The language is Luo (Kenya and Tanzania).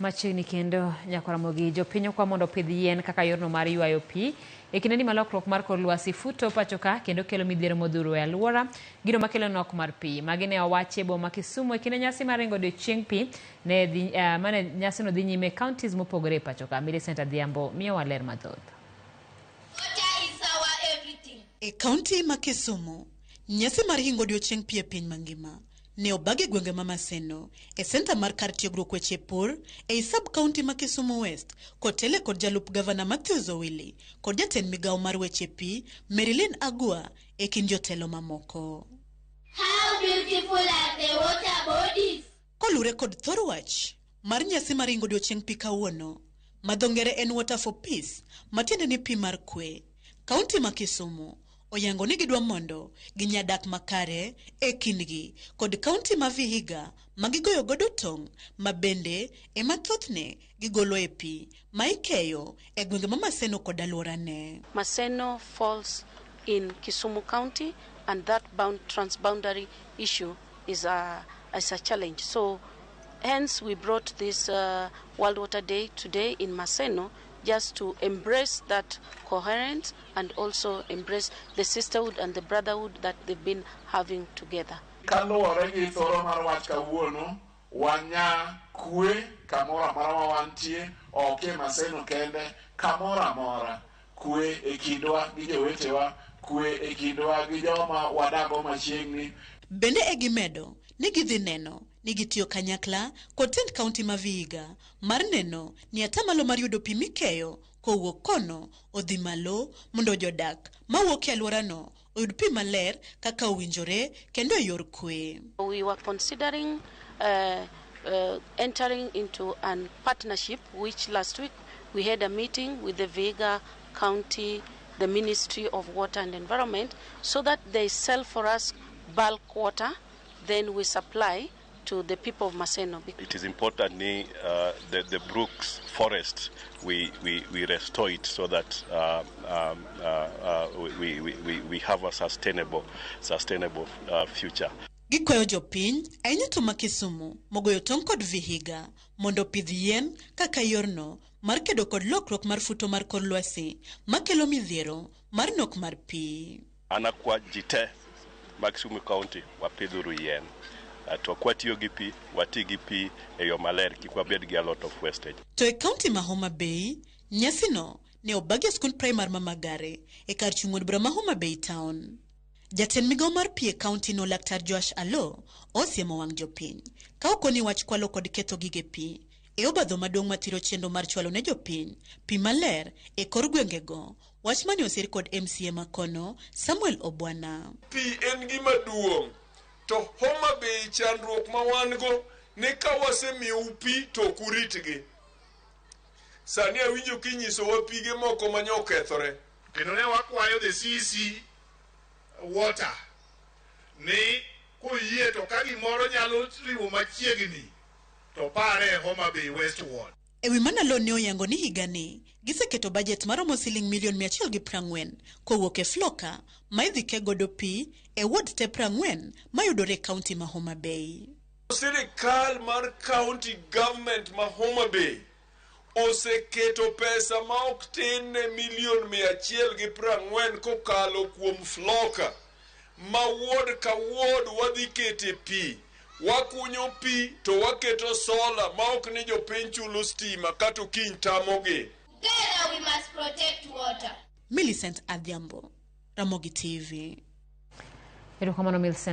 Machiegni kendo Nyakwaramogi, jopiny okwa mondo opidh yien kaka yorno mar ywayo pi e kindeni ma lokruok mar kor lwasi futo pachoka kendo kelo midhiero modhuro e alwora, gino makelo nok mar pi. Magi ne owachi e boma Kisumu e kinde nyasi mar ringo odiochieng' pi ne dhi, uh, mane nyasino dhi nyime e counties mopogore e pachoka. Millicent Adhiambo miyowa ler mathoth. E kaunti ma Kisumu, nyasi mar hingo odiochieng' pi e piny mangima ne obag e gwenge ma Maseno e senta mar kar tiegruok weche pur ei sub kaunti ma Kisumu West kotele kod jalup gavana Matthews Owili kod jatend migawo mar weche pi Marilyn Agua e kind jotelo mamoko. How beautiful are the water bodies? Kolure kod thor wach mar nyasi mar ringo odiochieng' pi kawuono, ma dho ngere en Water for Peace, matiende ni pi mar kwe, kaunti ma Kisumu oyango ni gidwa mondo ginya dak makare e kindgi kod kaunti ma Vihiga ma gigoyo godo tong' ma bende ema thothne gigoloe pi ma ikeyo e gwenge ma Maseno kod alworane. Maseno falls in Kisumu County, and that transboundary issue is a challenge. So hence we brought this World Water Day today in Maseno just to embrace that coherence and also embrace the sisterhood and the brotherhood that they've been having together. Kaluwore gi thoro mar wach kawuono, wanya kwe kamoro amora ma wantie, ok e Maseno kende, kamoro amora. Kwe e kindwa gi jowetewa, kwe e kindwa gi joma wadago machiegni. Bende e gimedo ni gidhi neno ni gitiyo kanyakla kod tend kaunti ma Vihiga mar neno ni atamalo mar yudo pi mikeyo kowuok kono odhi malo mondo jodak mawuok e alworano oyud pi maler kaka owinjore kendo e yor kwe. We were considering entering into a partnership, which last week we had a meeting with the Vihiga County, the Ministry of Water and Environment, so that they sell for us bulk water, then we supply to the people of Maseno. It is important ni, the Brooks forest, we restore it so that we have a sustainable future. Gikwayo jopiny ahinya to ma Kisumu mogoyo tong' kod Vihiga mondo opidh yien kaka yorno mar kedo kod lokruok mar futo mar kor lwasi makelo midhiero mar nok mar pi. An akwa ji te mag Kisumu County wapidhuru yien. To kwatiyo gi pi, wati gi pi e yo maler kik wabed gi a lot of wastage. To e kaunti ma Homa Bay, nyasino ne obagi e skund primar ma Magare e kar chung' od bura ma Homa Bay Town. Jatend migawo mar pi e kaunti no Laktar Joash Alo osiemo wang' jopiny ka okoni wach kwalo kod ketho gige pi e obadho maduong' mathiro chenro mar chwalo ne jopiny pi maler e kor gwengego wach mane osir kod MCA makono Samuel Obwana. Pi en gima duong' to Homa Bay chandruok ma wan go ni ka wasemiyou pi to ok uritgi. Sani awinjo kinyisowa pige moko ma nyo okethore. Kendo ne wakwayo the CC water ni koyie to ka gimoro nyalo riwo machiegni to pare e Homa Bay West Ward. E wi mano Alo ne oyango ni higani giseketo bajet maromo siling milion 140 kowuok e Floka ma idhi ke godo pi e ward te 40 mayudore e kaunti ma Homa Bay. Sirikal mar county government ma Homa Bay oseketo pesa ma ok tin ne milion 140 kokalo kuom Floka ma ward ka ward wadhi kete pi wakunyo pi to waketo solar ma ok ni jopiny chulo stima kata okiny tamogi. Together we must protect water. Millicent Adhiambo, Ramogi TV. Erokamano Millicent.